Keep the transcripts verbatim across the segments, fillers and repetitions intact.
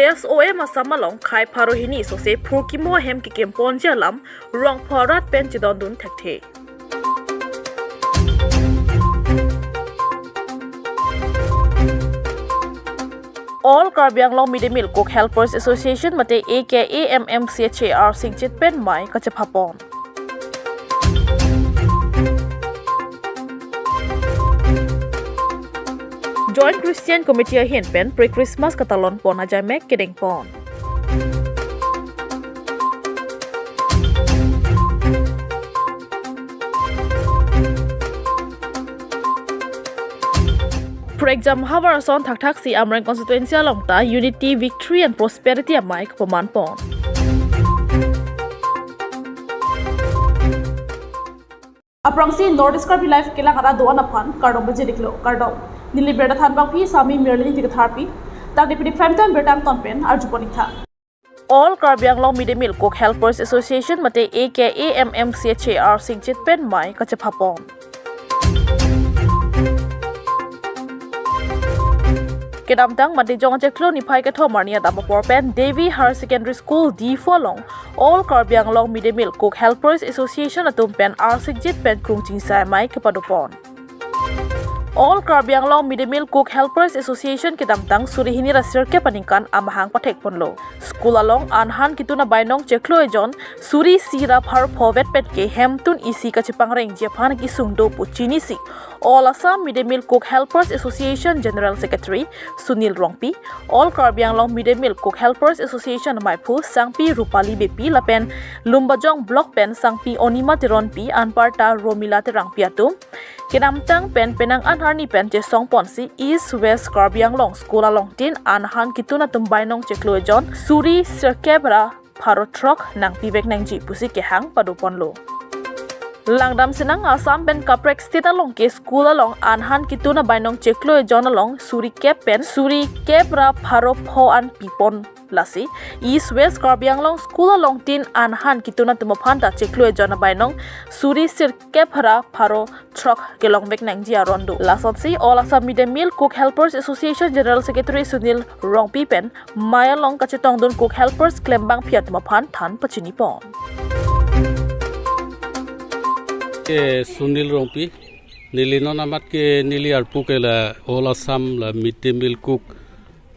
S O M Assam along khei pharo hini sose phurkimo ahem kekim ponji alam Rongpho arat pen chedondun thekthe. All Karbi Anglong Mid Day Meal Cook Helpers Association mate A K A M M C H A arsingjit pen mei kachepha pon. Joint Christian Committee ahin pen pre-Christmas katalon pon ajaimek kedeng pon. Prekjam havar ason thakthaksi Amreng constituency along ta Unity, Victory and Prosperity amei kepaman pon. Aphrangsi North East Karbi Live kelang ara do-an aphan kardom pajir-iklo, kardom. Neli birta thanbangpi Sami Mirlin Tikatharpi. Tangte pini prime time birta angton pen arju pon-iktha. All Karbi Anglong Mid Day Meal Cook Helpers Association mate A K A M M C H A arsingjit pen mei kachepha pon. Kedamtang Monday Jong chiklo niphai kethom arni adap apor pen Devi Higher Secondary School Diphu along All Karbi Anglong Mid Day Meal Cook Helpers Association atum pen arsingjit pen krung chingsai amei kepado pon. All Karbi Anglong Mid Day Meal Cook Helpers Association kedamtang suri hini ra sirkep aningkan amahang pathek ponlo. School along anhan kitun abainong chiklo ejon, suri isi ra pharo pho vet pen ke hemtun isi kachepangrengji aphan kesung do pu chinisi All Assam Mid Day Meal Cook Helpers Association General Secretary Sunil Rongpi, All Karbi Anglong Mid Day Meal Cook Helpers Association amaiphu Sangpi Rupali Beypi lapen Lumbajong Block pen Sangpi Onima Teronpi anparta Romila Terangpi atum kedamtang pen penang anharni pen chesong ponsi East West Karbi Anglong School along tin anhan kitun atum bainong chiklo ejon, suri sirkep ra pharo throk nangpivek nangji pusi kehang pado ponlo. Langdam sinang, Assam pen kaprek state along ke school along anhan kitun abainong chiklo ejon along suri kep pen suri kep ra pharo pho an pipon, lasi East West Karbi Anglong School along tin anhan kitun atum aphan ta chiklo ejon abainong suri sirkep ra pharo throk kelongvek nangji aron do. Lasonsi All Assam Mid Day Meal Cook Helpers Association General Secretary Sunil Rongpi pen mei along kachetongdun cook helpers klembangpi atum aphan than pachini pon. Ke Sunil Rongpi, neli non amat ke neli arpu ke la All Assam la Mid Day Meal Cook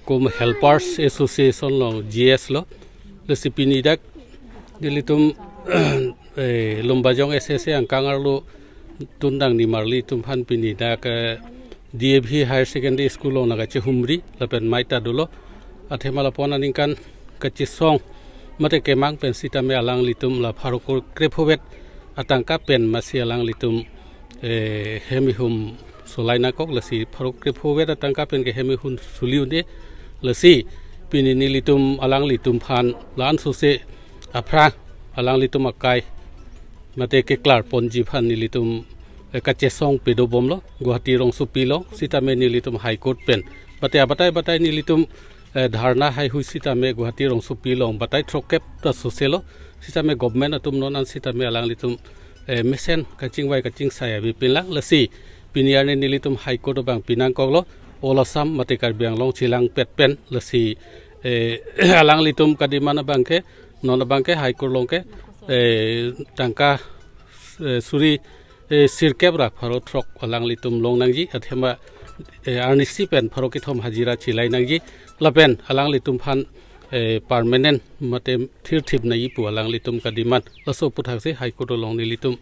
cum Helpers Association along G S lo. Lasi pini dak nelitum, eh, Lumbajong S S A angkang arlo tun dang nimarli atum aphan pini dak, eh, D A V Higher Secondary School along nangkachehumri lapen mei ta dolo. Athema lapu-an aningkan kachesong mate kemang pen sitame alanglitum la pharo kre-, krepho vet atangka pen masi alanglitum, eh, hem ihum solai nangkok, lasi pharo krepho vet atangka pen ke hem ihum suli un-e, lasi pini nelitum alanglitum aphan la-an sose aphrang alanglitum akai mate keklar ponji aphan nelitum, eh, kachesong pado bomlo Guwahati rongsopi along, sitame nelitum High Court pen mate abatai batai nelitum, eh, dharna haihui sitame Guwahati rongsopi along batai throkkep ta soselo, sitame government atum non an sitame alanglitum, eh, mesen kachingvai kachingsai ave pinlang, lasi pini arni nelitum High Court abang pinangkoklo, All Assam mate Karbi Anglong chelangpet pen, lasi, eh, alanglitum kadiman abang ke, non abang ke High Court along ke, eh, tangka, eh, suri, eh, sirkep ra pharo throk alanglitum long nangji, athema, eh, arnisi pen pharo kethom hajira chelai nangji, lapen alanglitum aphan, eh, permanent mate thirthip nangji pu alanglitum kadiman. Laso aputhaksi High Court along nelitum,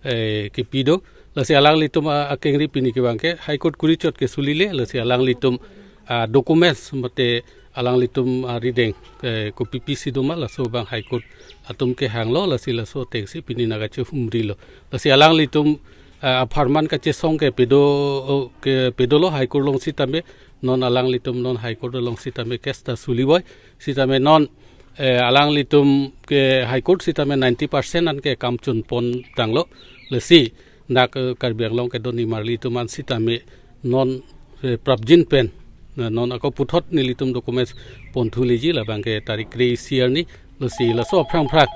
eh, kipi do. Lasi alanglitum a-, akengri pini kevang ke High Court kuri chot ke sulile, lasi alanglitum, ah, documents mate alanglitum arideng, eh, kopipi si doma laso abang High Court atum kehanglo, lasi laso atengsi pini nangkachehumrilo. Lasi alanglitum, eh, apharman kachesong ke pado, ke padolo High Court along sitame, non alanglitum non High Court along sitame case ta sulivoi, sitame non, eh, alanglitum ke High Court sitame ninety percent an ke kam chun pon tanglo, lasi dak, eh, Karbi Anglong kedo nimarli atum an sitame non, eh, prapjin pen, eh, non ako puthot nelitum documents ponthu leji labang ke tarik kre-isi arni, lasi laso aphrang aphrang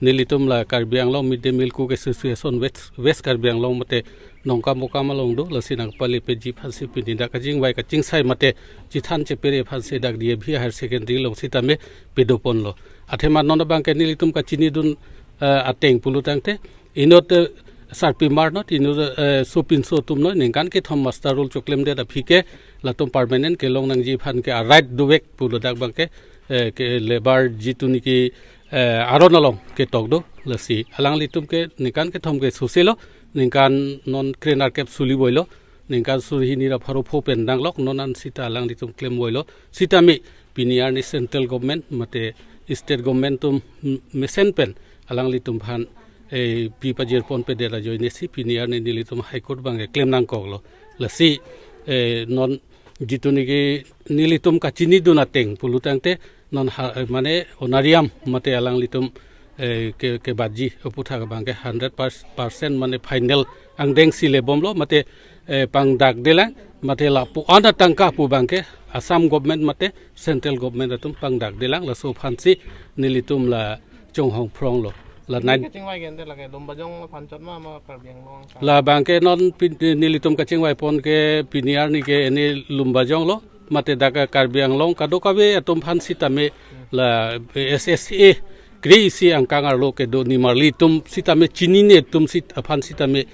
nelitum la Karbi Anglong Mid Day Meal Cook Association West, West Karbi Anglong mate Nongkam Okam along do, lasi nangpalepeji aphansi pini dak kachingvai kachingsai mate chethan chepere aphansi dak D A V Higher Secondary along sitame pedoponlo. Athema non abangke nelitum kachinidun, eh, ateng pulo tangte, inut, eh, sarpimar non, inut, eh, sopinso atum non, ningkan kethom muster roll choklemdet aphi ke, latum permanent kelong nangji aphan ke a right dovek pulo dak abangke, eh, ke labour jitu niki, eh, aron along ketok do, lasi alanglitum ke ningkan kethom ke soselo, ningkan non krenerkep sulivoilo, ningkan suri hini ra pharo pho pen danglok, non an sita alanglitum klemvoilo, sitame pini arni central government mate state government atum m-, mesen pen alanglitum aphan, eh, pi pajirponpedet ajoinesi pini arni nelitum High Court abangke klem nangkoklo. Lasi, eh, non jitu niki nelitum kachinidun ateng pulo tangte non ha, eh, mane honorarium mate alanglitum, eh, ke, kebatji aputhak abangke hundred percent mane final angdengsi lebomlo mate, eh, pangdakdelang mate lapu-an atangka pu abangke Assam government mate central government atum pangdakdelang, laso aphansi nelitum la chonghong phronglo. La nai Kachingvai gente lake Lumbajong aphan chot ma, ma Karbi Anglong angkang? Labangke non pin-, nelitum kachingvaipon ke pini arni ke ene Lumbajonglo, mate dak Karbi Anglong kadokave atum aphan sitame la S S A kre-isi angkang arlo kedo nimarli atum sitame chinine atum sit aphan sitame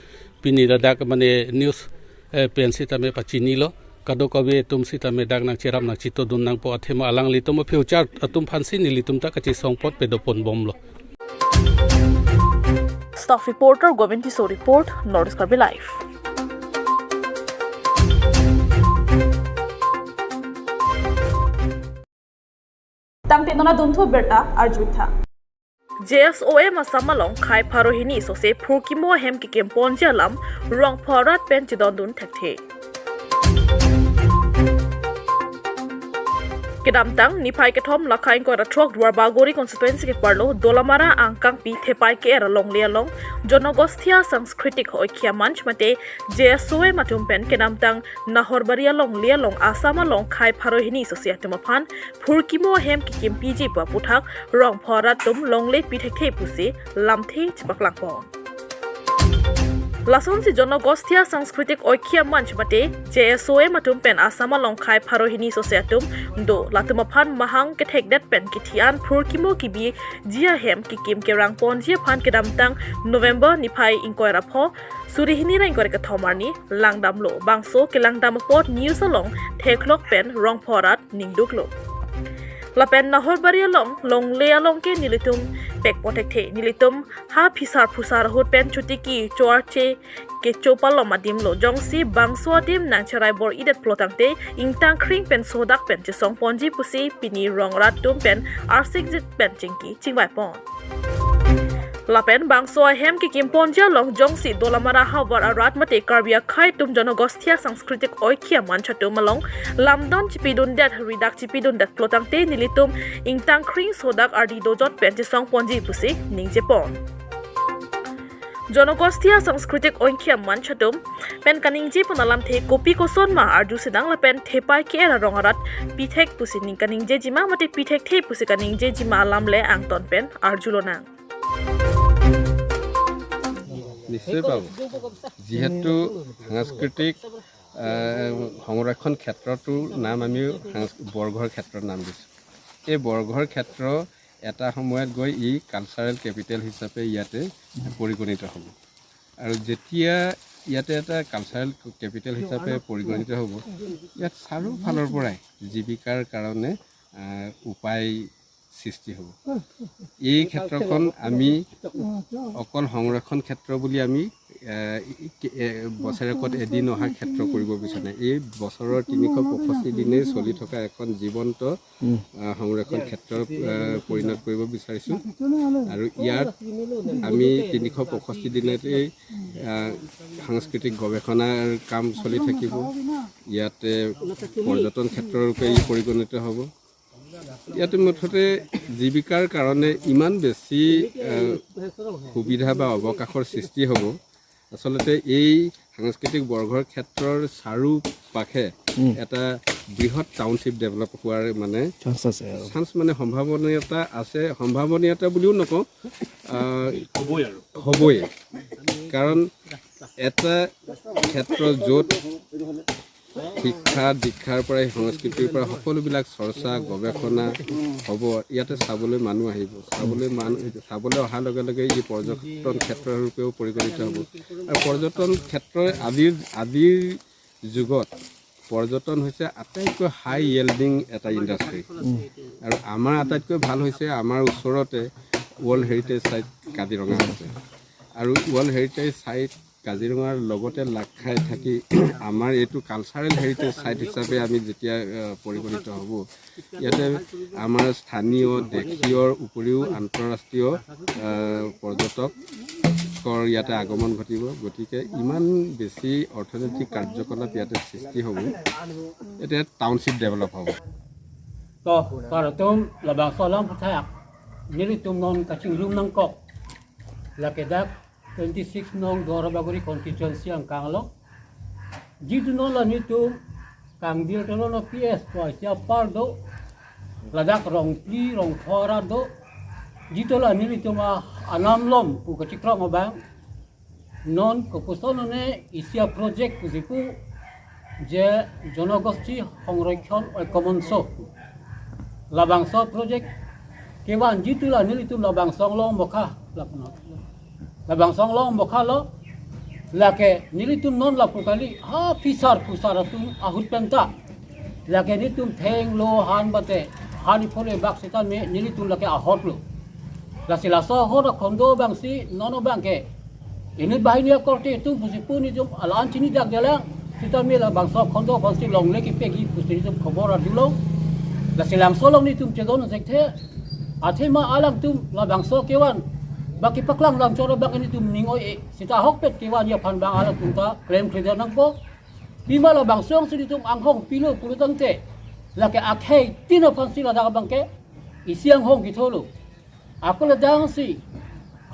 pini ladak mane news, eh, pen sitame pachinilo, kadokave atum sitame dak nangcherap nangchitodun nangpo athema alanglitum future atum aphansi nelitum ta kachesongpot pedoponbomlo. Staff reporter Govind Tisso report, North East Karbi Live. Tangte non adunthu abirta arjutha. J S O M Assam along khei pharo hini sose phurkimo ahem kekimponji alam Rongpho arat pen chedondun thekthe. Kedamtang niphai kethom lakha ingkoi ra throk Duarbagori constituency keparlo Dolamara angkangpi Thepai Ke-er alongle along Jonogothia Sanskritik Oikya Manch mate J S O M atum pen kedamtang Nahorbari alongle along Assam along khei pharo hini sose atum aphan phurkimo ahem kekimpiji pu aputhak Rongpho arat atum longle pi thekthe pusi lamthe chepaklangpon. Lasonsi Jonogothia Sanskritik Oikya Manch mate J S O M atum pen Assam along khei pharo hini sose atum do, latum aphan mahang kethekdet pen kithi an phurkimo kibiji ahem kekim kerangponji aphan kedamtang November niphai ingkoi ra pho suri hini ra ingkoi ra kethom arni langdamlo. Bangso kelangdam apot news along theklok pen Rongpho arat ningduklo. Lapen Nahorbari along longle along ke nelitum pekpo thekthe. Nelitum ha phisar phusar ahut pen chotiki choarche kecho palom adim lo. Jongsi bangso adim nangcherai bor-idet pulo tangte ingtang kring pen sodak pen chesongponji pusi pini rong rat atum pen arsikjit pen chingki chingvaipon. Lapen bangso ahem kekimponji along jongsi Dolamara havar arat mate Karbi akhei atum Jonogothia Sanskritik Oikya Manch atum along lamdon chepidundet, ridak chepidundet pulo tangte nelitum ingtang kring sodak ardi dojot pen chesongponji pusi ningjepon. Jonogothia Sanskritik Oikya Manch atum pen kaningjepon alamthe kopi koson ma arju sedang lapen Thepai Ke-er arong arat pi thek pusi ning kaningjeji ma mate pi thekthe pusi kaningjeji ma alam le angton pen arjulonang. নিশ্চয় পাব। যিহেতু সাংস্কৃতিক, আহ, সংৰক্ষণ ক্ষেত্ৰটোৰ নাম আমি সাংস-, বৰঘৰ ক্ষেত্ৰৰ নাম দিছোঁ। এই বৰঘৰ ক্ষেত্ৰ এটা সময়ত গৈ ই কালচাৰেল কেপিটেল হিচাপে ইয়াতে পৰিগণিত হ'ব। আৰু যেতিয়া ইয়াতে এটা কালচাৰেল কেপিটেল হিচাপে পৰিগণিত হ'ব, ইয়াত চাৰিওফালৰ পৰাই জীৱিকাৰ কাৰণে, আহ, উপায় সৃষ্টি হ'ব। এই ক্ষেত্ৰখন আমি অকল সংৰক্ষণ ক্ষেত্ৰ বুলি আমি, এ, ই, ই, এ, বছৰেকত এদিন অহা ক্ষেত্ৰ কৰিব বিচৰা নাই। এই বছৰৰ তিনিশ পঁয়ষষ্ঠি দিনেই চলি থকা এখন জীৱন্ত, উম। আ, সংৰক্ষণ ক্ষেত্ৰত, আ, পৰিণত কৰিব বিচাৰিছোঁ। আৰু ইয়াত আমি তিনিশ পঁয়ষষ্ঠি দিনতেই, আ, সাংস্কৃতিক গৱেষণাৰ কাম চলি থাকিব। ইয়াতে পৰ্যটন ক্ষেত্ৰ ৰূপে ই পৰিগণিত হ'ব। ইয়াতে মুঠতে জীৱিকাৰ কাৰণে ইমান বেছি, এ, সুবিধা বা অৱকাশৰ সৃষ্টি হ'ব। আচলতে এই সাংস্কৃতিক বৰঘৰ ক্ষেত্ৰৰ চাৰিওপাশে উম। এটা বৃহৎ টাউনশ্বিপ ডেভেলপ হোৱাৰ মানে চান্স আছে আৰু। চান্স মানে সম্ভাৱনীয়তা আছে, সম্ভাৱনীয়তা বুলিও নকওঁ, আহ, হ'বই আৰু। হ'বই। কাৰণ এটা ক্ষেত্ৰ য'ত শিক্ষা দীক্ষাৰ পৰা, সংস্কৃতিৰ পৰা সকলোবিলাক চৰ্চা গৱেষণা হ'ব। ইয়াতে চাবলৈ মানুহ আহিব, চাবলৈ মানুহ, চাবলৈ অহাৰ লগে লগে ই পৰ্যটন ক্ষেত্ৰ ৰূপেও পৰিগণিত হ'ব। আৰু পৰ্যটন ক্ষেত্ৰই আজিৰ আজিৰ যুগত পৰ্যটন হৈছে আটাইতকৈ হাই য়েল্ডিং এটা ইণ্ডাষ্ট্ৰী। আৰু আমাৰ আটাইতকৈ ভাল হৈছে আমাৰ ওচৰতে ৱৰ্ল্ড হেৰিটেজ চাইট কাজিৰঙা আছে। আৰু ৱৰ্ল্ড হেৰিটেজ চাইট কাজিৰঙাৰ লগতে লাগ খাই থাকি আমাৰ এইটো কালচাৰেল হেৰিটেজ চাইট হিচাপে আমি যেতিয়া আহ, পৰিগণিত হ'ব, ইয়াতে আমাৰ স্থানীয় দেশীয়ৰ উপৰিও আন্তঃৰাষ্ট্ৰীয় আহ, পৰ্যটকৰ ইয়াতে আগমন ঘটিব। গতিকে ইমান বেছি অৰ্থনৈতিক কাৰ্যকলাপ ইয়াতে সৃষ্টি হ'ব, ইয়াতে টাউনশ্বিপ ডেভেলপ হ'ব। To, karatum labangso alam aphuthak nelitum non kachinglum nangkok. Lake dak twenty six nong Duar Bagori constituency angkang lo. Jitu non la nelitum kangdil telo no P S to asia par do. Ladak rong phli rong phora do. Jitu la nelitum a anam lom pu kachikrong abang. Non kopuson ne isi a project pusi pu je Jonogosti Hongrekyon Oikomonso. Labangso project kevan jitu la nelitum labangso along mokha lapuno. Labangso along mokha lo lake nelitum non lapu kali ha phisar phusar atum ahut penta. Lake nelitum thenglo han bate han iphole bak seta me nelitum lake ahot lo. Lasi laso ahot akhondo abangsi non abangke inut banghini akorte atum pusi pu nelitum alan chini dak jalang. Seta me labangso akhondo abangsi longle kepegi pusi nelitum khobor arjulong. Lasi labangso along nelitum chedon sekthe. Athema alangtum labangso kevan baki paklang lam choro bak nelitum ning oi e. Seta ahokpet kevan aphan bang alangtum ta klem kledar nangpo. Pima labangso alongsi nelitum anghong pilo pulo tangte lake akhei tin aphansi ladak abangke isi anghong kitholo. Ako ladangsi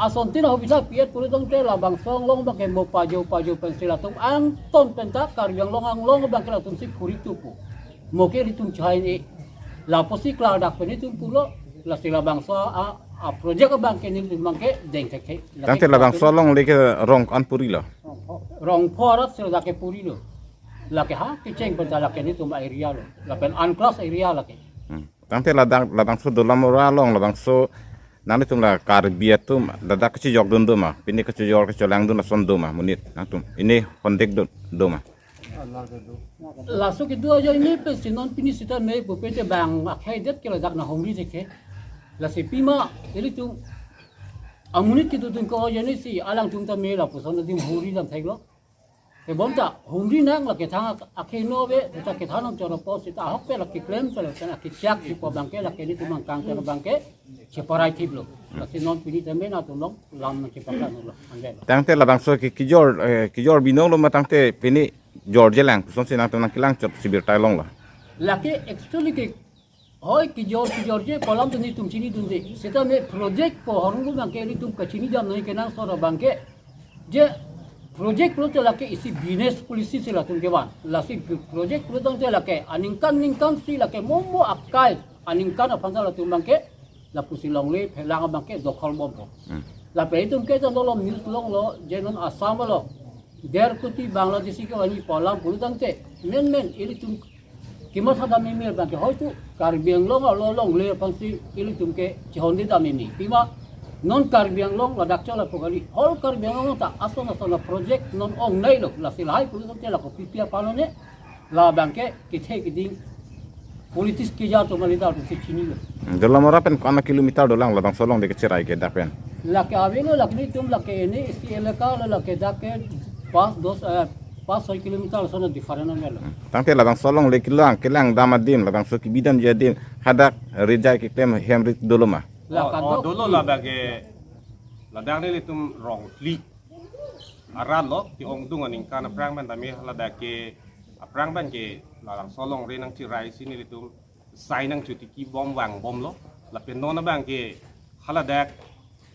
ason tin ahobisa piet pulo tangte labangso along abangke mo pajo pajo pensi latum angton penta Karbi Anglong along abangke latumsi phuri tupu. Mo ke nelitum chai ni lapusi klardak pen nelitum pulo. Lasi labangso a, a project abangke nelitum abangke deng thekthe. Tangte labangso alongle ke rong an puri lo. Rong phora sila ke puri lo. Lake ha kecheng penta lake nelitum area lo. Lapen unclass area lake. Hmm. Tangte ladak labangso Dolamara along labangso nanglitum la Karbi atum ladak kachijokdun do ma, pini kachijor kachelangdun ason do ma, monit nangtum ini hondek do, do ma. Laso kedo aja ini pensi non pini seta me pupe te bang akhei det ke ladak na homri jeke. Lasi pima ilitum amonit kedodun ko aja ini si alangtum ta me lapuson adim homri dam thek lo. Te bonta homri nang lake thang akhei no ve, ta kethan nang choro po seta ahokpet lake klem pe lake chak si po abangke lake nelitum angkang choro abangke cheparai thip lo. Lasi non pini tame nangtum along lam nangchepaklang lo. Ande. Tangte labangso ke kijor, eh, kijor binong lo ma tangte pini jor jelang, pusonsi nangtum nangkelang chot sibir tai long lo. Lake actually ke hoi kijor kijor je pu alam ta nelitum chinidunde. Seta me project pu ahormu abangke nelitum kachinidam nangji kenangsot abangke. Je project pulote lake isi business policy si latum kevan. Lasi project pulo tangte lake aningkan ningkan si lake mo mo akai aningkan aphan ta latum abangke lapusi longle phelang abangke dokhol bompo. Hmm. Lapen itum ke jandolom news longlo je non Assam along der koti Bangladeshi kevan ji pu alam pulo tangte men men ilitum kematha dam meme abangke hoitu Karbi Anglong along longle aphansi ilitum ke chehonde dam meme. Pima non Karbi Anglong ladak chola po kali. Whole Karbi Anglong ta ason ason a project non ongnei lo. Lasi lahai pulo tangte lako P P aphan lo ne labangke kethe keding politics keja atum alida atumsi chinilo. Hmm, Dolamara pen ko-an kilometer dolang labangso along de kecherai ke dak pen? Lake avelo lake nelitum lake ini isi elaka lo lake dak ke pas dos, eh, pas soi kilometer ason different avelo. Hmm. Tangte labangso alongle kelang, kelang dam adim, labangso kebidam ji adim, hadak rejai keklem hem rit dolo ma? Lake Oh, oh, dok dolo ladak ke, ladak nelitum rong phli arat lo, ke-ongdung aningkan aphrang pen tame ladak ke aphrang pen ke labangso alongri nangcherai si nelitum sai nangchotiki bom vangbomlo. Lapen non abangke haladak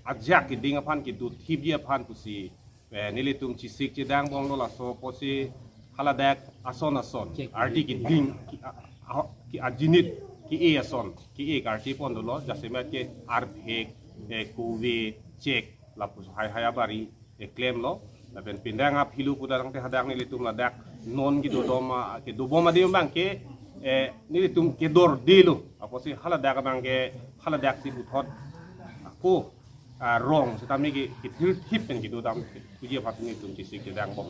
ajak keding aphan kedo thipji aphan pusi, eh, nelitum chesik chedang bomlo laso apotsi haladak ason ason Chek. Arti keding ke, a, a, ke ajinit ke-e ason ke-e karti pon dolo jasemet ke arphek, eh, kove, chek lapusi hai hai abari, eh, klemlo. Lapen pindang aphi lo puta tangte hadak nelitum ladak non kedodom a, kedobom adim abang ke, eh, nelitum kedordelo. Apotsi haladak abang ke, haladak si puthot ako, ah, rong setame ke, kethirthip pen kedodam puji aphan nelitum chesik kedang bom.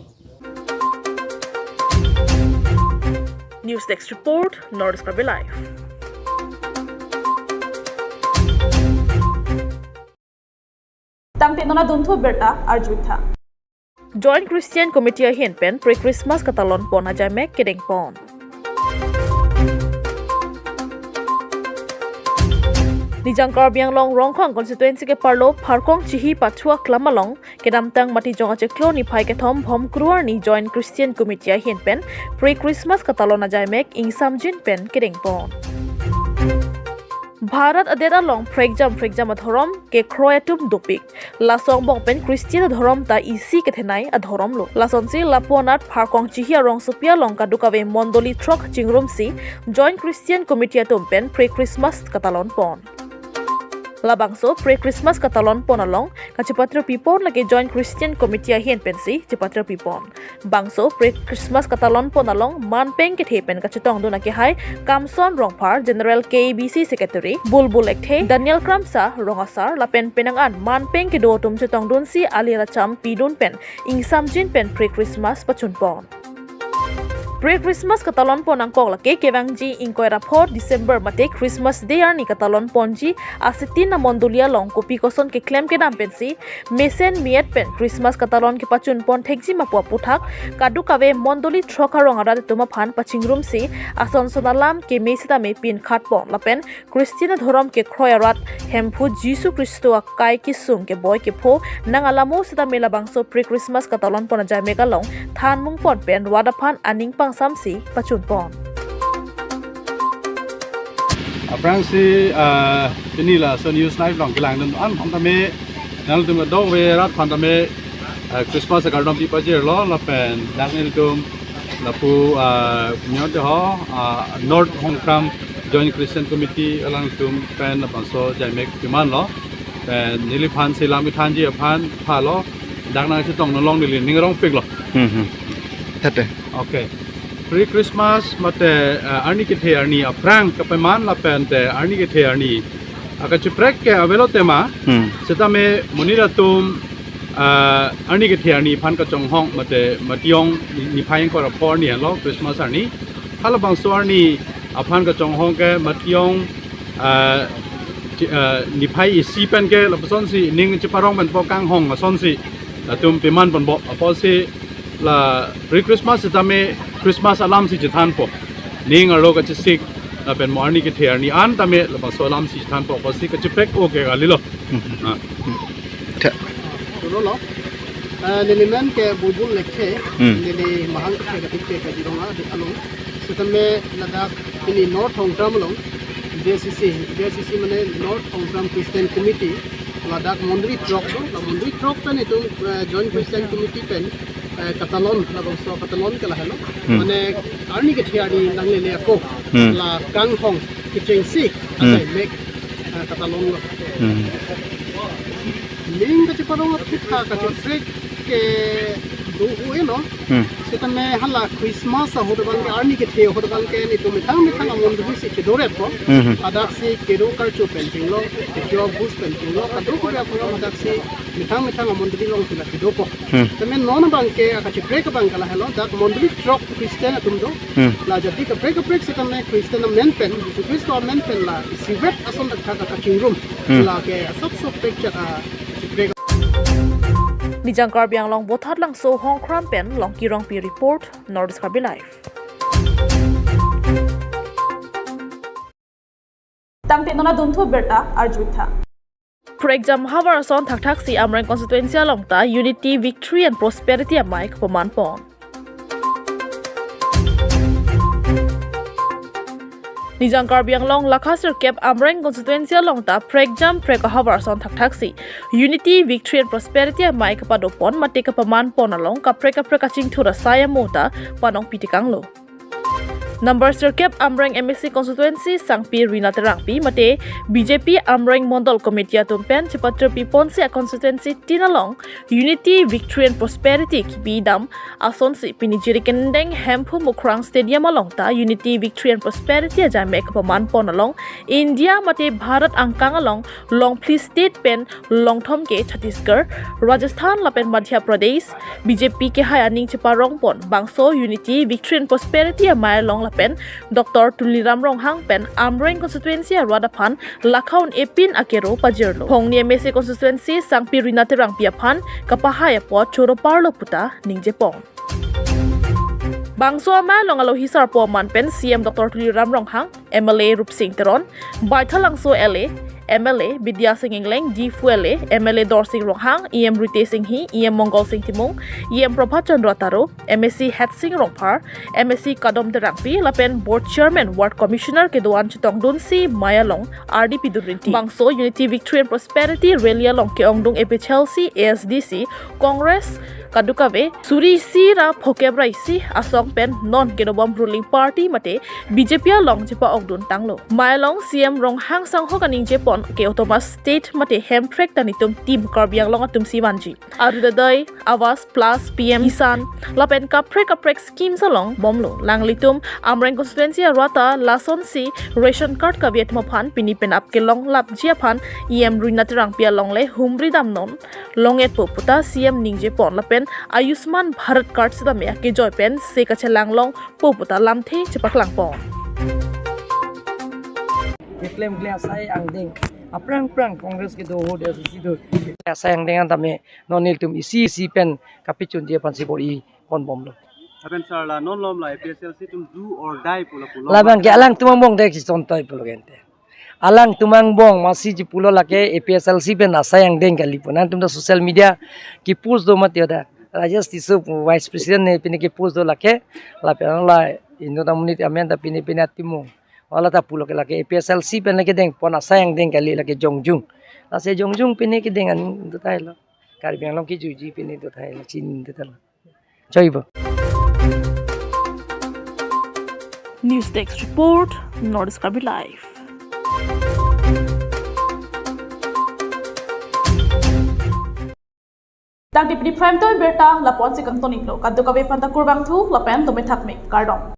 News Desk Report, North Karbi Live. Tangte non adunthu abirta arjutha. Joint Christian Committee ahin pen pre-Christmas katalon pon ajaimek kedeng pon. Nijang Karbi Anglong Rongkhang constituency ke-arlo Pharkong Chihi Pathu Aklam along kedamtang Matijong achiklo niphai kethom Bhomkuru arni Joint Christian Committee ahin pen pre-Christmas katalon ajaimek ingsamjin pen kedeng pon. Bharat adet along phrekjam phrekjam adhorom kekroi atum dopik. Laso angbong pen Christian adhorom ta isi kethenei adhorom lo. Lasonsi lapu anat Pharkong Chihi arongsopi along kadokave mondoli throk chingrumsi Joint Christian Committee atum pen pre-Christmas katalon pon. Labangso pre-Christmas katalon pon along kachepatrip pon lake Joint Christian Committee ahin pensi chepatrip pon. Bangso pre-Christmas katalon pon along manpeng kethe pen kachetongdun akehai Kamson Rongphar, General K A B C Secretary, Bulbul Lekthe, Daniel Kramsa, Rong Asar, lapen penang an manpeng kedo atum chetongdunsi ali racham pidun pen ingsamjin pen pre-Christmas pachun pon. Pre-Christmas katalon pon angkok lake kevangji ingkoi ra pho December mate Christmas Day arni katalon ponji asitin amondoli along kopi koson keklem kedam pensi mesen miet pen Christmas katalon kepachun pon thekji ma pu aputhak kadokave mondoli throk arong arat atum aphan pachingrumsi ason son alam keme sitame pinkhat pon lapen Christian adhorom kekroi arat Hemphu Jisu Khristo akai kesung keboi kepho nang alamo sitame labangso pre-Christmas katalon pon ajaimek along thanmung pon pen rat aphan aning pangsamsi pachun pon. Aphrangsi, ah, pini laso News Live along kelangdun an aphan tame nangtum kadokave rat aphan tame, ah, Christmas akardom pi pajirlo lapen dak nelitum lapu, ah, nyote ho, ah, North Hongkram Joint Christian Committee alangtum pen labangso ajaimek pimanlo. Pen neliphan si lam kethanji aphan phalo. Dak nangchetong nalong neli ning rongpiklo. Hmm, hmm. Tete. Okay. Pre-Christmas mate, ah, arni kethe arni aphrang kapeman lapen te arni kethe arni akacheprek ke avelo tema. Hmm. Sitame monit atum, ah, arni kethe arni aphan kachonghong mate Matijong ni-, niphai ingkoi ra pho arni lo Christmas arni. Halabangso arni aphan kachonghong ke Matijong, ah, chi-, ah, niphai isi pen ke lapusonsi ning cheparong pen po kanghong asonsi latum piman ponpo apotsi la pre-Christmas sitame Christmas alamsi chethanpo. Ning arlo kachesik lapen mo arni kethe arni an tame labangso alamsi chethanpo apotsi kacheprek o ke kalilo. Hmm. Ah. Tha. Suno lo. Ah, neli men ke Bulbul Lekthe, Hmm. neli mahang ke katik ke Kajirong adik along. Sitame ladak pini North Hongkram along, J C C, J C C mane North Hongkram Christian Committee, ladak mondoli throk do, la mondoli throk pen itum, eh, Joint Christian Committee pen, eh, katalon, labangso katalon ke lahelo. Hmm. Mane arni kethe arni nanglele ako, Hmm. la kanghong kechengsi, Hmm. ajaimek, eh, katalon lo. Hmm. Ning kacheparong aphi tha kacheprek ke do-o-e lo. Hmm. Sitame hala Christmas ahut abang ke arni kethe ahut abang ke nelitum methang methang amondoli si kedoret po. Hmm, hmm. Hadak si kedo karcho pen chinglo, kecho bus pen chinglo, kadokave aphong hadak si methang methang amondoli alongsi la kedo po. Hmm. Tame non abang ke akacheprek abang ke lahelo dak mondoli throk Christian atum do. Hmm. La jati kaprek kaprek sitame Christian amen pen, Jisu Khristo amen pen la isivet ason thakthak akachingrum. Hmm. La ke asap sop pek chak a Nijang Karbi Anglong Bothatlangso Hongkram pen Longki Rongpi report, North Karbi Live. Tangte non adunthu abirta arjutha. Phrekjam havar ason thakthak si Amreng constituency along ta Unity, Victory and Prosperity amei kapaman pon. Nijang Karbi Anglong lakha sirkep Amreng constituency along ta phrekjam phrek ahavar ason thakthak si Unity, Victory and Prosperity amei kapado pon mate kapaman pon along kaprek kaprek kachingthur asai amo ta panong pitekanglo. Number sirkep Amreng M A C constituency Sangpi Rina Terangpi mate B J P Amreng Mondol Committee atum pen chepatirpi ponsi a constituency tin along Unity, Victory and Prosperity kipi dam asonsi pini Jirikindeng Hemphu Mukrang Stadium along ta Unity, Victory and Prosperity ajame kapaman pon along India mate Bharat angkang along longphli state pen longthom ke Chhattisgarh, Rajasthan lapen Madhya Pradesh B J P kehai aning cheparong pon bangso Unity, Victory and Prosperity amei along lapen Doctor Tuliram Ronghang pen Amreng constituency arat aphan lakhaun epin akero pajirlo. Phongni M A C constituency Sangpi Rina Terangpi aphan kapahai apot choro parlo puta ningje pon. Bangso amei along alohi sarpo aman pen C M Doctor Tuliram Ronghang, M L A Rupsing Teron, Baithalangso L A, M L A Bidya Sing Engleng, Diphu L A, M L A Dorsing Ronghang, E M Ritesh Enghi, E M Mongal Sing Timung, E M Prabhat Chandra Taro, M A C Hetsing Rongphar, M A C Kadom Terangpi lapen Board Chairman, Ward Commissioner kedo-an chetongdunsi mei along ardi pidun rinti. Bangso Unity, Victory and Prosperity rally along ke-ongdung A P H L C, A S D C, Congress kadokave suri isi ra phokep ra isi asong pen non kedobom ruling party mate B J P along chepa-okdun tanglo. Mei along C M Ronghang sangho kaningje pon ke autonomous state mate hemprek ta netum Team Karbi Anglong atumsi vanji. Arudayai Awas Plus, P M Kisan lapen kaprek kaprek schemes along bomlo. Nanglitum Amreng constituency arat ta lasonsi ration card kave atum aphan pini penap kelong lapji aphan E M Rina Terangpi along le humri damnon long-etpo puta C M ningje pon lapen Ayushman Bharat card sitame akejoi pensi kachelang longpo puta lamthe chepaklang pon. Keklem kle asai angdeng aphrang phrang Congress kedo ahut, A S D C do. Asai angdeng an tame non nelitum isi isi pen kapachunji aphansi bor-i pon bomlo. Lapen sir, la non malom la A P H L C atum do or die pulo pulo. Labang ke alangtum angbong dei kechonthoi pulo gente. Alangtum angbong masi chepulo lake A P H L C pen asai angdeng kali pu. Nangtum ta social media ke-post do mati ada. Rajesh Tisso Vice President ne pine ke-post do lake. Lapen la inut amonit amen ta pine pine atimung. Hala ta pulo ke lake A P H L C pen lake deng pon asai angdeng kali lake jongjung. Lasi jongjung pine kedeng an do tahai lo. Karbi Anglong kejuiji pine do tahai lo, chin do tahai lo. Choi bo. News Desk Report, North East Karbi Live. Tangte pini Prime Time birta lapu-ansi kangton-iklo, kadokave aphanta kurvangthu lapen dome thakme, kardom.